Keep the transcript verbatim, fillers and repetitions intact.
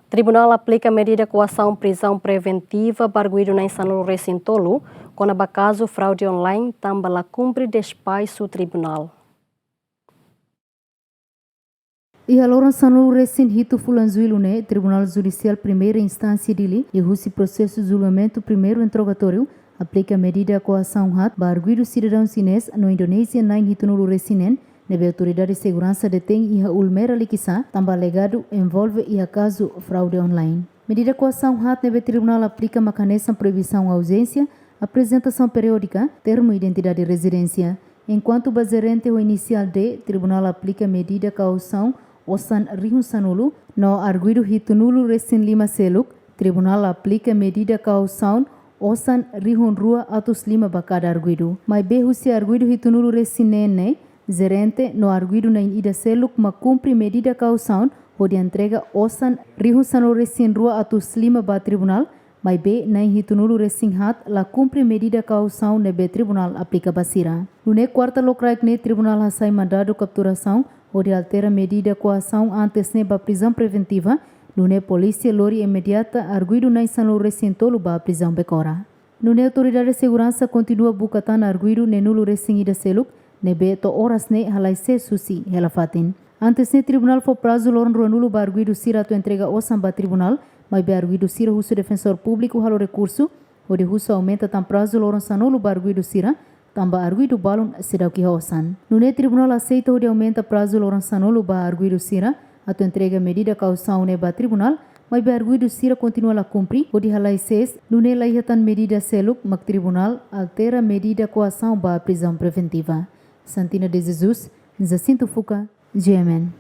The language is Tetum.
Tribunál aplika medida koasaun prizaun preventiva ba arguidu na'in sanulu-resin-tolu kona-ba kazu fraude online tanba la kumpre despaxu tribunál. Iha loron sanulu-resin-hitu fulan Jullu ne'e, Tribunál Judisiál Primeira Instánsia Dili, liuhusi prosesu julgamentu primeiru interrogatóriu, aplika medida koasaun haat ba arguidu sidadaun xinés no Indonézia na'in hitunulu-resin-neen, ne'ebé autoridade seguransa detein iha Ulmera, Likisá, tanba alegadu envolve iha kazu fraude online. Medida koasaun haat ne'ebé tribunál aplika mak hanesan proibisaun audiénsia, aprezentasaun periódika, termu identidade rezidénsia. Enkuantu ba jerente ho inisiál D, tribunál aplika medida kausaun osan rihun sanulu, no arguidu hitunulu-resin-lima seluk, tribunál aplika medida kausaun osan rihun rua atus lima ba kada arguidu. Maibé husi arguidu hitunulu-resin-neen ne'e, jerente no arguidu na'in ida seluk mak kumpre medida kausaun hodi entrega osan rihun sanulu-resin-rua atus lima ba tribunál, maibé na'in hitunulu-resin-haat la kumpre medida kausaun ne'ebé tribunál aplika ba sira. Nune'e kuarta lokraik ne'e tribunál hasai mandadu kapturasaun hodi altera medida koasaun antes ne'e ba prizaun preventiva, nune'e polísia lori imediata arguidu na'in sanulu-resin-tolu ba prizaun Becora. Nune'e autoridade seguransa kontinua buka tan arguidu neenulu-resin-ida seluk, ne'ebé to'o oras ne'e halai sees husi hela fatin. Antes ne'e tribunál fó prazu loron ruanulu ba arguidu sira atu entrega osan ba tribunál, maibé arguidu sira husu defensór públiku halo rekursu, hodi husu aumenta tan prazu loron sanulu ba arguidu sira, tanba arguidu balun seidauk iha osan. Nune'e tribunál aseita hodi aumenta prazu loron sanulu ba arguidu sira atu entrega medida kausaun ne'e ba tribunál, maibé arguidu sira kontinua la kumpre, hodi halai sees, nune'e la iha tan medida seluk mak tribunál altera medida koasaun ba prizaun preventiva. Santina de Jesus, Jacinto Fuca, G M N.